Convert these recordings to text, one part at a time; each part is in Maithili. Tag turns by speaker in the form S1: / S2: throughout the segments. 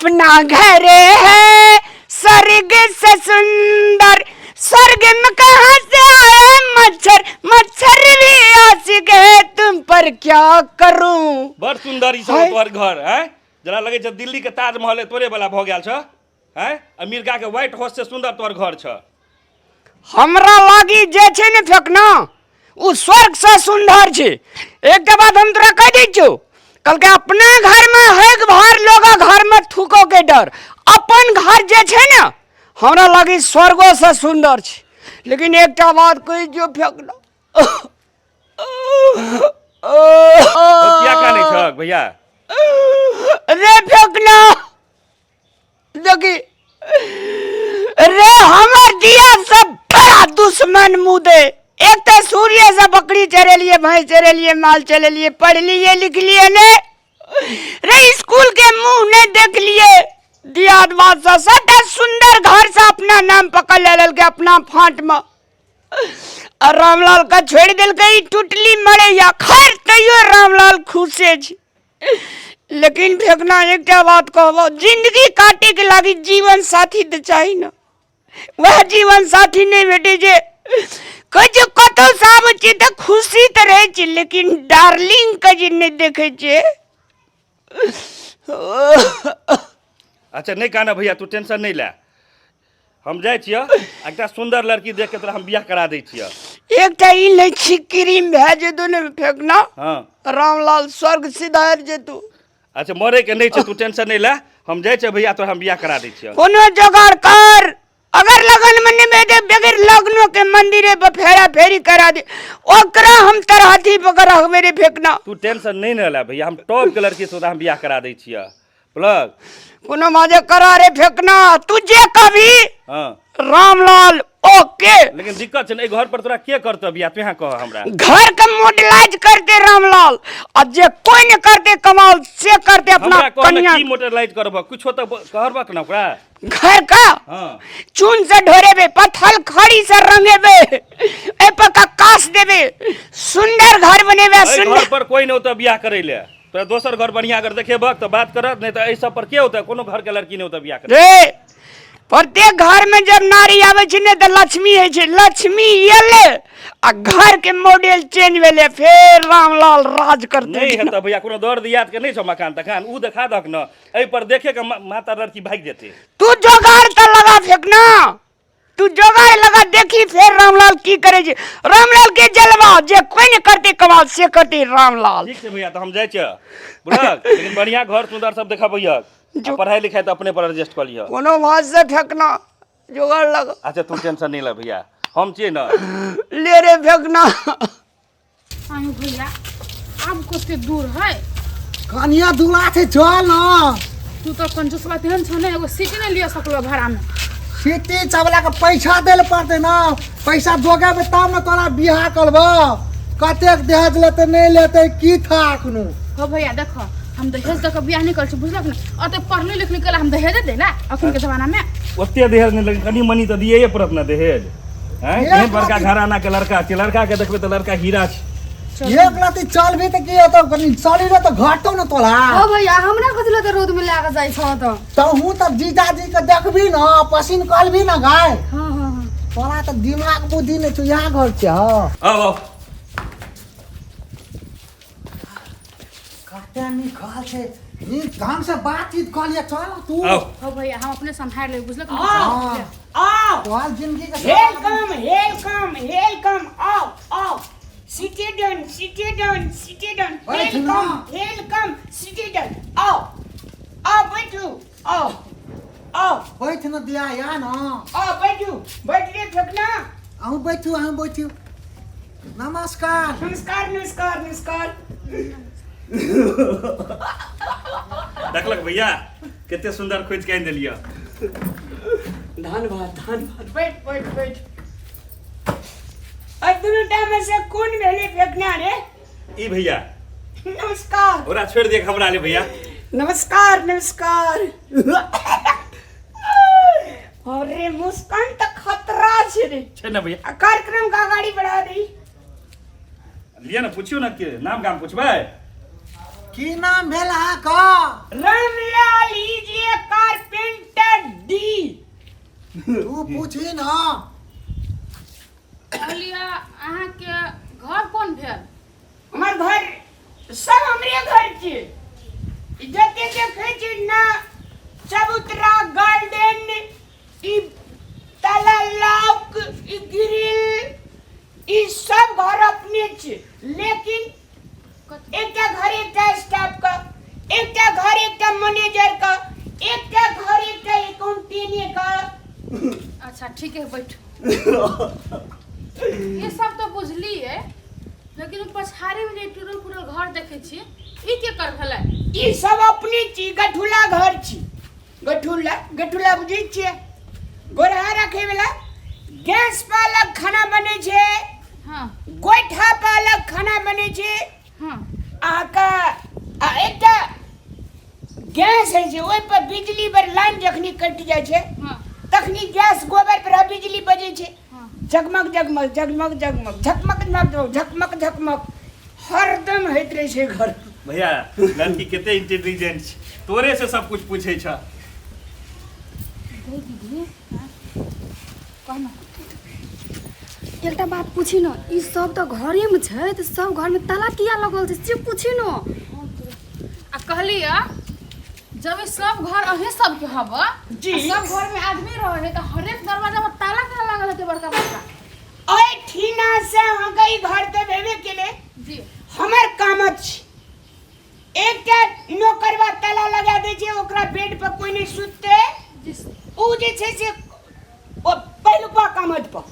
S1: अपना घर है स्वर्ग से सुंदर, स्वर्ग में कहाँ से आए मच्छर, मच्छर भी आशिक है तुम पर, क्या करूं।
S2: बड़ सुंदर ई सब
S1: हाय।
S2: तोहर घर है, जेना लगै छै दिल्ली के ताजमहल तोरे वाला भऽ गेल छ। हैं, अमेरिका के व्हाइट हाउस से सुंदर तोहर घर छ।
S1: हमरा लागी जे छै ने फेकना, ओ स्वर्ग से सुंदर छै। एकटा बात हम तोरा कहि दै छियौ, कहलकै अपना घरमे हेक भर लोग घरमे थूको के डर, अपन घर जे छै ने हमरा लागी स्वर्गो से सुंदर छै। लेकिन एकटा बात कहै छियौ फेकना।
S2: किया कानै छक भैया?
S1: रे फेकना, देखी रे, हमर दिया सब बड़ा दुश्मन मुदे। एक तो सूर्य से बकरी चरेलिए, भैंस चरेलिए, माल चरेलिए, पढ़लिए लिखलिए ने रे, स्कूल के मुंह ने देख लिए। दियाद बाद से सबटा सुंदर घर से अपना नाम पकड़ ले के अपना फांट में, आ रामलाल का छोड़ देलकै ई टुटली मरैया। खैर, तैयो रामलाल खुशे छै। लेकिन फेकना, एकटा बात कहबो, जिंदगी काटे के लागी जीवन साथी तऽ चाही ने। वएह जीवन साथी नहि भेटै छै। कहै छै कतहु से आबै छियै तऽ खुशी तऽ रहै छै, लेकिन डार्लिंग के जे नहि देखै छियै।
S2: अच्छा, नहि कानऽ भैया, तू टेंशन नहि ले, हम जाइ छियै, एकटा सुन्दर लड़की देख के तोरा हम बियाह करा दै छियै।
S1: एकटा ई लै छी क्रीम, भए जेतौ ने फेकना?
S2: हाँ।
S1: रामलाल स्वर्ग सिधार जेतौ।
S2: अच्छा, मरे के नहि छै, तू टेंशन नहि ले, हम जाइ छियै भैया, तोरा हम बियाह करा दै छियै।
S1: कोनो जोगाड़ कर, अगर लगन में नहीं भेजे, बगैर लगनो के मंदिरे पर फेरा फेरी करा दे ओकरा, हम तरहथी पकड़ रखबे रे फेकना।
S2: तू टेंशन नहि ने ले भैया, हम टॉप के लड़की से तोरा हम बियाह करा दै छियै। प्लग
S1: कोनो माजे करा रे फेकना, तू जे कभी।
S2: हाँ।
S1: रामलाल ओके।
S2: लेकिन दिक्कत छै ने, एहि घर पर तोरा के करतौ बियाह, तू यहाँ कह हमरा।
S1: घर के मॉडलाइज करते रामलाल, आ जे कोई नहीं करते कमाल से करते अपना
S2: हमरा कह ने।
S1: कन्या।
S2: की मॉडलाइज करबह? कुछो तऽ कहबक ने ओकरा।
S1: घर का?
S2: हाँ।
S1: चून से ढोरेबे, पत्थर खड़ी से रंगेबे, ए पर का कास देबे, सुंदर घर बनेबे।
S2: एहि
S1: सुंदर
S2: घर पर कोई नहि होतौ बियाह करै ले। तोरा दोसर घर बढ़िया अगर देखेबक तऽ बात करत, नहि तऽ एहि सब पर के होतै? कोनो घर के लड़की नहि होतै बियाह करै।
S1: रे, प्रत्येक घर में जब नारी आबै छै ने तऽ लक्ष्मी होइ छै। लक्ष्मी एलै आ घर के मॉडल चेंज भेलै, फेर रामलाल राज करते।
S2: नहि हेतै भैया, कोनो दर दियाद के नहि छौ मकान तकान, उ देखा दहक ने, एहि पर देखे के माता लड़की भागि जेतै।
S1: तू जोगाड़ तऽ लगा फेकना, तू जोगाड़ लगा, देखी फेर रामलाल की करे छै। रामलाल के जलवा, जे कोई नहीं करते कमाल से करते रामलाल।
S2: ठीक छै भैया, तऽ हम जाइ छियै, बुझलक? लेकिन बढ़िया घर सुंदर सब देखेबै। आ पढ़ाई लिखाई तऽ अपने पर एडजस्ट कऽ लिहऽ।
S1: कोनो बात से फेकना, जोगाड़ लगा।
S2: अच्छा, तू टेंशन नहीं ले भैया, हम छियै ने।
S1: ले रे फेकना।
S3: आयु भैया, आब कते दूर है?
S4: कनिया दूरा छै, चल न।
S3: तू तो कंजूसवा तेहन छौ ने, एगो सीटी नहीं लिया सकलो भाड़ा में।
S4: सिटी चावला के पैसा दै लए पड़तै न, पैसा जोगेबै तब ने तोरा बियाह करबौ। कतेक दहेज लेतै नहि लेतै की था एखनो।
S3: हो भैया, देखो, हम दहेज दऽ के बियाह नहीं करै छी, बुझलक ने? अते पढ़ले लिखले केला हम दहेज दे ला अखन के जमाना में?
S2: ओते दहेज नहि, लेकिन कनि मनि तऽ दियैए पड़त ने दहेज। हैं, एहन बड़का घराना के लड़का छै, लड़का के देखबै तऽ लड़का हीरा छै।
S4: एक राति चल भी तऽ की होतौ, कनि शरीर तऽ घटतौ ने तोरा।
S5: हो भैया, हमरा कथी लए रौद में लए के जाइ छह तऽ?
S4: तहूँ तऽ जीजाजी के देखबी ने, पसीन करबी ने गाय।
S5: हाँ हाँ हाँ।
S4: तोरा तऽ दिमाग बुद्धि नहि छौ, यहाँ घर छै। हँ।
S2: आउ आउ।
S4: कते नीक घर छै, नीक ढंग से बातचीत कऽ लिअ, चल तू।
S2: आउ।
S3: हो भैया, हम अपने सम्हारि लेब, बुझलक ने?
S4: हाँ।
S1: आओ।
S4: तोहर जिंदगी के
S1: welcome, welcome, welcome. आओ आओ, sit down, sit down, sit down.
S4: बैठ ना।
S1: Welcome, welcome, sit down. आओ आओ, बैठू, आओ आओ।
S4: बैठ न दिया या न।
S1: आओ, बैठू, बैठ रे फेकना।
S4: अहूँ बैठू, अहूँ बैठू। नमस्कार।
S1: नमस्कार, नमस्कार, नमस्कार।
S2: देखलक भैया, कते सुंदर खोज के आनि देलियै।
S1: धन्यवाद, धन्यवाद। बैठ बैठ बैठ। और दुनू टा में से कोन भेलै फेकना रे?
S2: ई भैया।
S1: नमस्कार।
S2: ओकरा छोड़ि देख, हमरा ले भैया।
S1: नमस्कार, नमस्कार। अरे, मुस्कान तऽ खतरा छै रे।
S2: छै ने भैया?
S1: आ कार्यक्रम का अगाड़ी बढ़ा दी।
S2: लिअ ने, पुछियौ ने के नाम गाम पुछबै।
S4: की नाम भेल अहाँके?
S1: रामलाल लीजिए का।
S4: तू पूछी ना।
S3: कहलियै अहाँके घर कोन भेल?
S1: हमर घर सब हमरे घर छी। जते देखै छी ना चबूतरा, गार्डन, ई ताला लॉक, ई ग्रिल, ई सब घर अपने छी। लेकिन एकटा घर एकटा स्टाफ का, एकटा घर एकटा मैनेजर का, एकटा घर एकटा अकाउंटेंट का।
S3: अच्छा ठीक है, बैठ। ये सब तो बुझलिए, लेकिन पछाड़ी में जे टूटल फूटल घर देखे छी, ई के कर भेलै?
S1: ई सब अपने छी, गठुला घर छी। गठुला, गठुला बुझै छियै? गोरहा रखे वाला। गैस पर अलग खाना बनै छै।
S3: हाँ।
S1: गोइठा पर अलग खाना बनै छै।
S3: हाँ।
S1: अहाँके आ एकटा गैस होइ छै, ओहि पर बिजली पर लाइन जखनी कटि जाइ छै,
S3: हाँ।
S1: तखनी गैस गोबर पर बिजली बजै छै।
S3: हाँ।
S1: जगमग जगमग जगमग जगमग झकमक झकमक झकमक झकमक हरदम होइत रहै छै घर।
S2: भैया लड़की कते इंटेलिजेंट छै, तोरे से सब कुछ पूछे छ।
S3: दीदी कह ना।
S5: एकटा बात पूछी न, ई सब तऽ घरेमे छै तऽ सब घरमे ताला किया लगल छै से पूछी न।
S3: आ कहलियै जब ई सब घर अहीं सबके हब
S1: जी।
S3: आ सब घर में आदमी रहे है तऽ हरेक दरवाजा पर ताला केना लागल हेतै बड़का बड़का?
S1: एहि ठीना से अहाँके ई घर तऽ भेबे केलै।
S3: जी।
S1: हमर काम अछि एकटा नौकरवा ताला लगा दै छै, ओकरा बेड पर कोई नहि सुततै।
S3: जी।
S1: ओ जे छै से ओ पहिलुका कामत पर,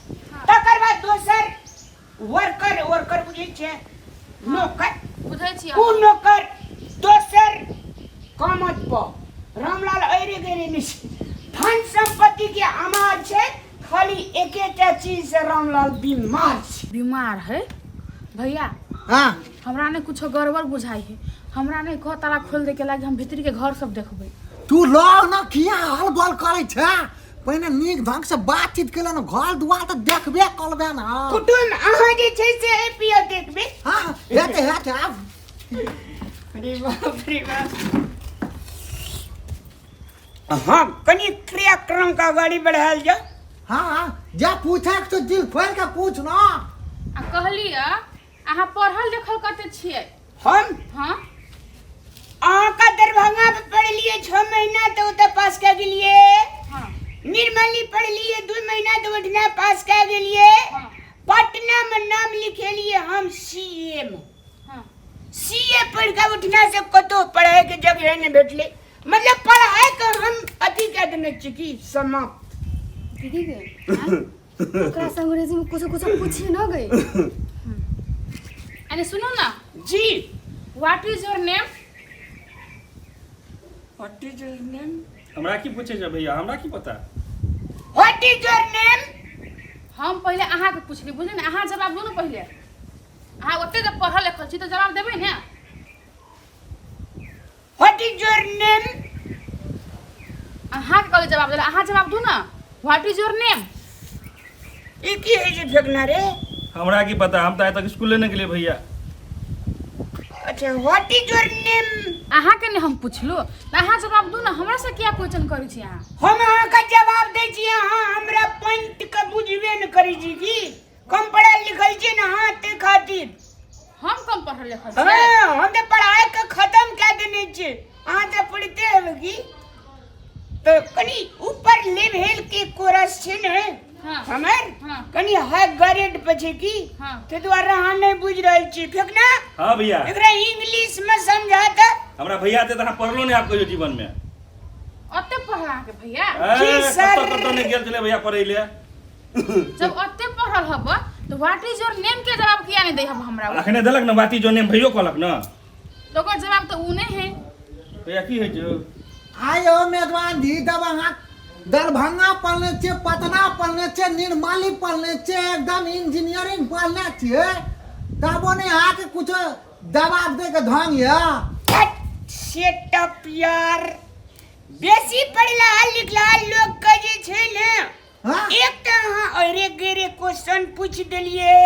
S1: तकर बाद दोसर वर्कर, वर्कर बुझै छियै? नौकर।
S3: बुझै छियै।
S1: ओ नौकर दोसर कामत पर। रामलाल अरे गरे नहि छै, धन संपत्ति के अमार छै, खाली एकेटा चीज से रामलाल बीमार छै।
S3: बीमार है भैया?
S4: हाँ।
S3: हमरा नहि कुछो गड़बड़ बुझाइ है, हमरा नहि कह ताला खोल दे के लागी हम भीतरी के घर सब देखबै।
S4: तू लग न किया हल बल करै छै, पहिने नीक ढंग से बातचीत केले न, घर दुआर तऽ देखबे करबे न।
S1: कुटुम अहाँ जे छै से पियो देखबै।
S4: हाँ हेतै हेतै आब।
S1: अरे बाप रे बाप। हाँ कनि क्रियाक्रम का गाड़ी बढ़ायल जाओ।
S4: हाँ हाँ जा पूछे के तो दिल खोल के पूछ न।
S3: आ कहलियै अहाँ पढ़ल लिखल कते छियै?
S1: हम?
S3: हाँ।
S1: अहाँके दरभंगा में पढ़लियै 6 महीना तऽ ओतऽ पास कए गेलियै।
S3: हाँ।
S1: निर्मली पढ़लियै 2 महीना तऽ ओहिठिना पास कए गेलियै।
S3: हाँ।
S1: पटना में नाम लिखेलियै हम सी ए में।
S3: हाँ।
S1: सी ए पढ़ि कऽ ओहिठिना से कतहु पढ़ाइके जगह नहि भेटलै, मतलब पढ़ाइ के हम अथी कए देने छियै कि समाप्त।
S5: दीदी गे, ओकरा से अंग्रेजी में कुछो कुछो पूछी न गई।
S3: अरे सुनू ना।
S1: जी।
S3: What is your name?
S1: What is your name?
S2: हमरा की पूछे छै भैया, हमरा की पता।
S1: What is your name?
S3: हम पहिले अहाँके पूछली, बुझलियै ने? अहाँ जवाब दू ने पहिले। अहाँ ओते जब पढ़ल लिखल छी तऽ जवाब देबै ने।
S1: What is your name?
S3: अहाँके कहली जवाब देला, अहाँ जवाब दू ना। What is your name?
S1: ई की होइ छै फेकना रे?
S2: हमरा की पता, हम तऽ आइ तक स्कूले नहि गेलियै भैया।
S1: अच्छा what is your name?
S3: अहाँके ने हम पुछलु तऽ अहाँ जवाब दू ना, हमरा से किया क्वेश्चन करै छी अहाँ?
S1: हम अहाँके जवाब दै छी, अहाँ हमरा पॉइंट के बुझबे ने करै छी की कम पढ़ल लिखल छी ने अहाँ, ताहि खातिर।
S3: हम कम पढ़ल लिखल छियै?
S1: हाँ, हम तऽ पढ़ाई के खत्म कए देने छियै, अहाँ तऽ पढ़िते हेबै की। तऽ कनि ऊपर लेवल के कोर्स छै ने
S3: हाँ।
S1: हमर,
S3: हाँ।
S1: कनि हाई ग्रेड पर छै की,
S3: हाँ।
S1: ताहि दुआरे अहाँ नहि बुझि रहल छी। फेकना।
S2: हाँ भैया।
S1: एकरा इंग्लिश में समझा तऽ।
S2: हमरा भैया तऽ अहाँ पढ़लो नहि आब कहियो जीवन में।
S3: ओते पढ़ल अहाँके भैया?
S1: जी सर।
S2: कतऽ कतऽ नहि गेल छलै भैया पढ़ै ले।
S3: जब ओते पढ़ल हब तऽ what is your name के जवाब किया नहीं दै हब हमरा?
S2: अखने देलक ने what is your name, भैयो कहलक ने।
S3: तो ओकर जवाब तऽ उ नहीं है।
S2: भैया की होइ छै?
S4: आइ ओ मेजबान जी, जब अहाँ दरभंगा पढ़ने छियै, पटना पढ़ने छियै, निर्मली पढ़ने छियै, एकदम इंजीनियरिंग पढ़ने छियै, तबो नहि अहाँके कुछो जवाब दैके ढंग यऽ?
S1: सेट अप यार, बेसी पढ़ला लिखला लोक के जे छै ने,
S4: हाँ?
S1: एक तऽ अहाँ अरे गेरे क्वेश्चन पूछि देलियै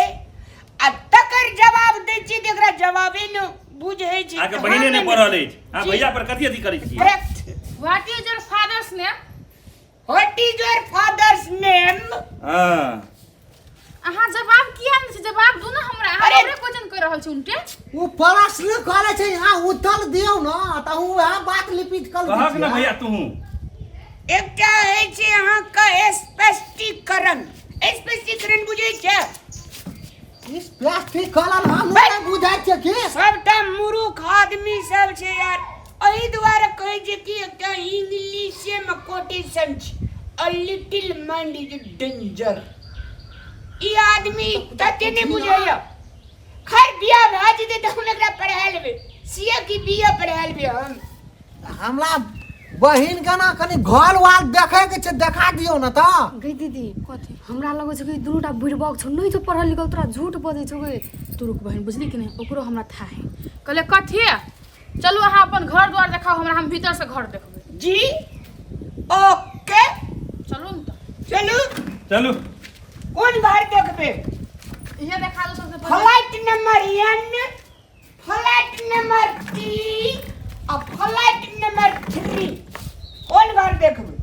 S1: आ तकर जवाब दै छियै तऽ एकरा जवाबे ने बुझै छै।
S2: अहाँके बहिने नहि पढ़ल अछि, अहाँ भैया पर कथी अथी करै छियै?
S1: Correct.
S3: What is your father's name?
S1: What is your father's name?
S2: हाँ।
S3: अहाँ जवाब किया नहि छै? जवाब दू ने हमरा। अहाँ
S1: अरे!
S3: हमरे क्वेश्चन कर रहल छी उनटे।
S4: ओ प्रश्न करे छै, अहाँ उत्तर दियौ ने तऽ उएह बात लिपित कर
S2: कहक ने भैया तू।
S1: एकटा होइ छै अहाँके स्पष्टीकरण। स्पष्टीकरण बुझै छै?
S4: स्पष्टीकरण हम नहि बुझै छियै की।
S1: सबटा मूर्ख आदमी सब छै यार। एहि दुआरे कहै छै कि एकटा इंग्लिशे मे कोटेशन छै, a little mind is danger. ई आदमी तते नहि बुझैया। खैर, बियाह भए जेतै तऽ हम एकरा पढ़ा लेबै, सीए की बीए पढ़ा लेबै हम।
S4: हमरा बहिन के ना कनि घर वार देखे के छै, देखा दियौ ने तऽ।
S5: गई दीदी,
S3: कथी?
S5: हमरा लगै छै कि दुनूटा बुढ़बक छौ, नहि छौ पढ़ल लिखल, तोरा झूठ बजै छौ गई।
S3: तू रुक बहिन, बुझली कि नहि? ओकरो हमरा था है। कहले कथी, चलू अहाँ अपन घर द्वार देखाउ हमरा, हम भीतर से घर देखबै।
S1: जी, ओके।
S3: चलू ने तऽ।
S1: चलू।
S2: चलू।
S1: कोन घर देखबै?
S3: इहे देखा दो सबसे पहिले।
S1: Flat number N, flat number T आ फ्लैट नंबर 3, कोन घर देखबै?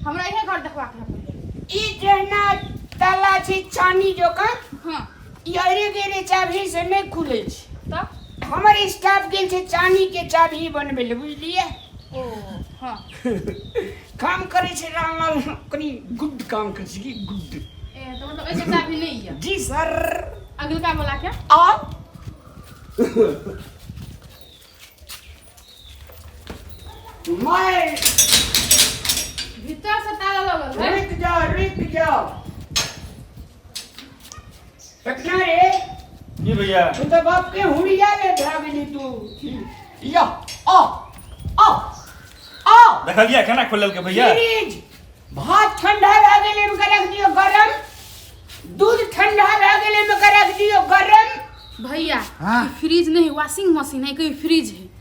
S3: हमरा इहे घर देखबाक है पहिले।
S1: ई जहना ताला छै चानी जकाँ। ई अरे गेरे चाभी से नहि खुलै छै।
S3: तऽ
S1: हमर स्टाफ गेल छै चानी के चाभी बनबै लए, बुझलियै?
S3: ओ हाँ।
S1: काम करै छै रामलाल, कनि गुड काम करै छै की गुड।
S3: ए तऽ मतलब एहिके चाभी नहि यऽ?
S1: जी सर।
S3: अगिलका वाला के?
S1: आ मैं
S3: भीतर से ताला लगल है।
S1: रुक जाओ, रुक जाओ। पटना रे।
S2: की भैया?
S1: तू तो बाप के हुड़िया ले भए गेली तू। या आ आ आ।
S2: देखलियै केना खोलल के भैया?
S1: फ्रिज, भात ठंडा भए गेलै, एहिमे रख दियौ गरम। दूध ठंडा भए गेलै, एहिमे रख दियौ गरम।
S3: भैया,
S4: हाँ।
S3: ई फ्रिज नहीं, वॉशिंग मशीन है, कोई फ्रिज है।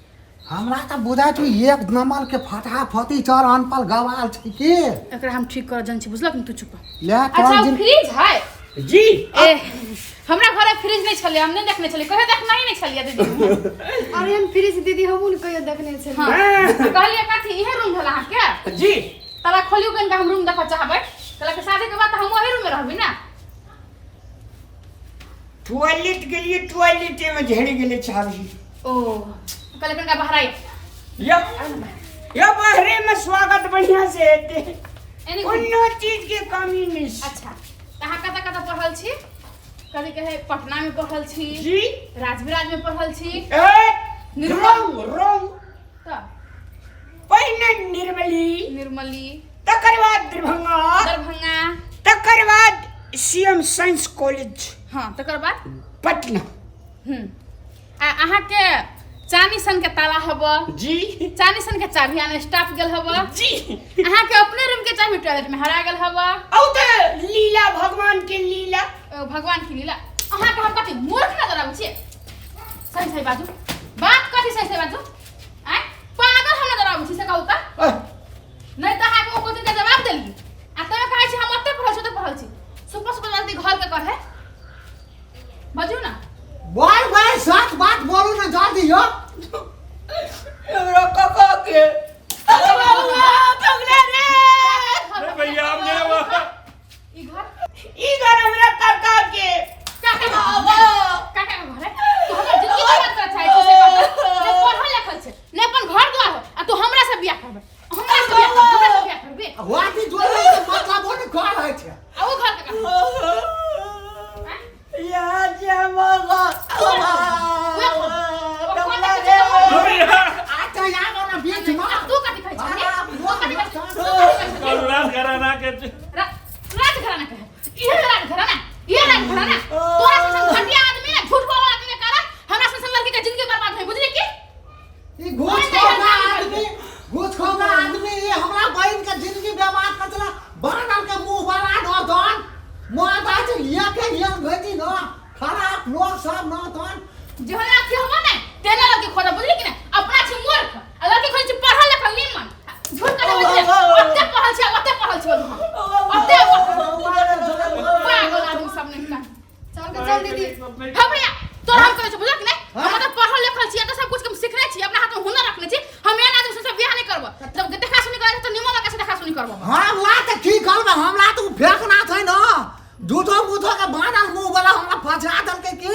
S4: हमरा तऽ बुझाइ छौ एक नंबर के फटाफटी चढ़ अनपल गवाल छै की।
S3: एकरा हम ठीक कर जन छी, बुझलक ने? तू चुप।
S4: ले।
S3: अच्छा,
S4: तोहर
S3: ओ
S4: जिन
S3: फ्रिज है?
S1: जी।
S3: ए, हमरा घर में फ्रिज नहीं छलै, हम नहीं देखने छलियै, कहियो देखना ही नहीं छलियै दीदी।
S5: अरे हम फ्रिज दीदी हमहूँ ने कहियो देखने छलियै।
S3: हाँ, कहलियै कथी, इहे रूम भेल अहाँके?
S1: जी।
S3: ताला खोलियो कनिका, हम रूम देखऽ चाहबै। कहलक शादी के बाद तऽ हम ओही रूम में रहबै ने।
S1: टॉयलेट गेलियै, टॉयलेटे में झड़ि गेलै चाभी।
S3: ओ कहले कनिका बाहर आइ।
S1: या या, बाहरे में स्वागत बढ़िया से हेतै।
S3: एने
S1: कोनो चीज के कमी नहि छै।
S3: अच्छा, तऽ अहाँ कतऽ कतऽ पढ़ल छी? कथी कहै, पटना में पढ़ल छी?
S1: जी।
S3: राजविराज में पढ़ल छी?
S1: ए।
S3: निर्मल।
S1: रंग रंग।
S3: तऽ
S1: पहिने निर्मली।
S3: निर्मली।
S1: तकर बाद दरभंगा।
S3: दरभंगा।
S1: तकर बाद सीएम साइंस कॉलेज।
S3: हाँ, तकर बाद?
S1: पटना।
S3: आ अहाँके चानी सन के ताला हब?
S1: जी।
S3: चानी सन के चाभी आने स्टाफ गेल हब?
S1: जी।
S3: अहाँके अपने रूम के चाभी टॉयलेट में हरा गेल हब?
S1: औ तऽ लीला, भगवान के लीला।
S3: ओ, भगवान की लीला। अहाँके हम कथी मूर्ख नजर आबै छियै? सही सही बाजू बात, कथी सही सही बाजू? आँय, पागल हम नजर आबै छी से कहू तऽ?
S1: अह,
S3: नहि तऽ अहाँके ओ क्वेश्चन के जवाब देली आ तबे कहै छी हम ओते पढ़ल छी, ओते पढ़ल छी। सुपर सुपर जल्दी घर के कर है, बाजू ना।
S4: बोल भाई, सच बात बोलू ना जल्दी यो।
S1: हमरा काका के पगला रे।
S2: अरे भैया, हम नहीं हुआ।
S3: ई घर?
S1: ई घर हमरा काका के।
S3: काका के काका के घर है? तू हमर जिंदगी बर्बाद करऽ चाहै छी से कह? ने पढ़ल लिखल छै, ने अपन घर द्वार हो, आ तू हमरा से बियाह करबे? हमरा से बियाह करबे? हमरा से बियाह करबे?
S4: वाटी जोड़े के मतलब हो ने घर है छै।
S3: आ ओ घर के कहाँ? आँय?
S1: या जमगा।
S2: भैया।
S4: अच्छा, यहाँ ना बीच में।
S3: आ तू कथी कहै छही? तू कथी कहै छही? तू कथी कहै छही?
S2: कहलहुँ राजघराना के
S3: राजघराना कहै, इहे राजघराना, इहे राजघराना। तोरा सन घटिया आदमी ने, झूठ बोलऽ आदमी के कारण हमरा सन लड़की के जिंदगी बर्बाद होई, बुझली की?
S4: ई घूसखोर आदमी, घूसखोर आदमी, ये हमरा बहिन के जिंदगी बर्बाद कर चला बानर के मुंह बड़ा न तन माता छै लिया के लिया भेजी न खराब लोग सब न तन।
S3: जेहन अथी हम ने तेना लड़की खोजब, बुझली कि ने? अपना छी मूर्ख आ लड़की खोजै छी पढ़ल लिखल नीमन। झूठ कथी बजै? ओते पढ़ल छै, ओते पढ़ल छै हम, ओते। पागल आदमी सब नहीं का।
S5: चल के चल दीदी।
S3: हाँ भैया, तोरा हम कहै छी, बुझल कि नहि? हम तऽ पढ़ल लिखल छी, तऽ सब कुछ के हम सिखने छी, अपना हाथ में हुनर रखने छी। हम एहन आदमी से बियाह नहि करब। जब देखा सुनी करे तऽ निमन लड़का से देखा सुनी करब।
S4: हमरा तऽ की करबै, हमरा तऽ ओ फेकना छै ने, झूठो मूठो के बान्हल मुँह वाला हमरा फंसा देलकै। की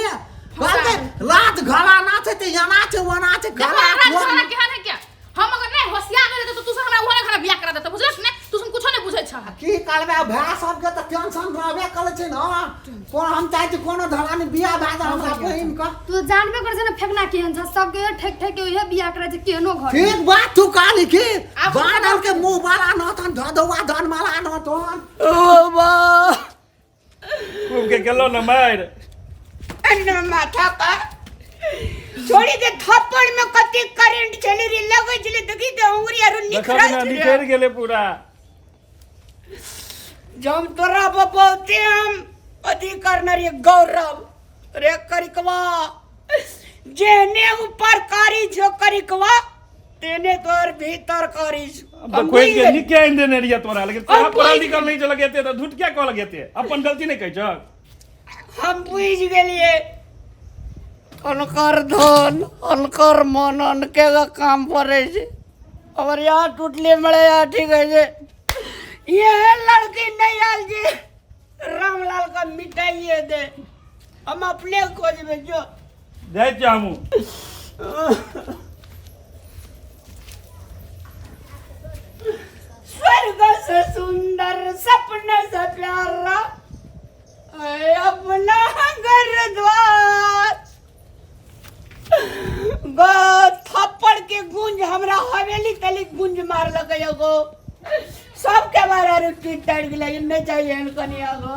S4: कहलकै, लात घराना छै तऽ एना छै ओना छै।
S3: देखो
S4: घरा
S3: हमरा घरा केहन है क्या। हम अगर नहीं होशियार नहीं रहते तो तू सब हमरा ओहने घर बियाह करा देता, बुझलस ने? तू सब कुछो नहीं बुझै छह।
S4: की करबै, भाय सबके तऽ टेंशन रहबे करै छै ने। कोन हम चाहै छी कोनो धरानी बियाह भए जाए हमरा बहिन के।
S5: तू तऽ जानबे करै छै ने फेकना केहन छै, सबके ठेक ठेक के उहे बियाह करै छै केहनो घर।
S4: ठीक बात तू कहली की
S3: आब
S4: बानर के मुँह वाला न तहन धधौआ धन माला न तहन।
S1: ओ बा।
S2: खूब के गेलो ने मारि।
S1: अन्ना माथा का छोड़ी के थप्पड़ में कते करंट चले रे, लगे छले। देखी ते उंगली आरो
S2: देखब
S1: निखरल
S2: ने
S1: छले।
S2: निखरि गेलै पूरा।
S1: जब तोरा बपौते हम अथी करना रे गौरव रे करिकवा, जेने ऊपर कारी छो करिकवा, तेने तोर भीतर कारी छो।
S2: हम तऽ खोजि के नीके आनि देने रहियै तोरा, लेकिन तोरा
S1: हम
S2: पढ़ल
S1: बुझि
S2: लिखल नहि छलक एते, तऽ झूठ किया कहलक एते? अपन गलती नहि कहै छक।
S1: हम बुझि गेलियै, अनकर धन अनकर मन अनके का काम पड़ै छै। हमर यहाँ टूटले मरे यहाँ ठीक है छै। ये लड़की नहीं आयल जी रामलाल का मिटाइए दे, हम अपने खोजबे जो।
S2: जाइ छियै हमहूँ।
S1: स्वर्ग से सुंदर सपने से प्यारा ऐ अपना घर द्वार। गो थप्पड़ के गूंज हमरा हवेली तली गूंज मारलक एगो, सबके बारे टूट टाट गेलै। नहि चाहिए कनिया गो।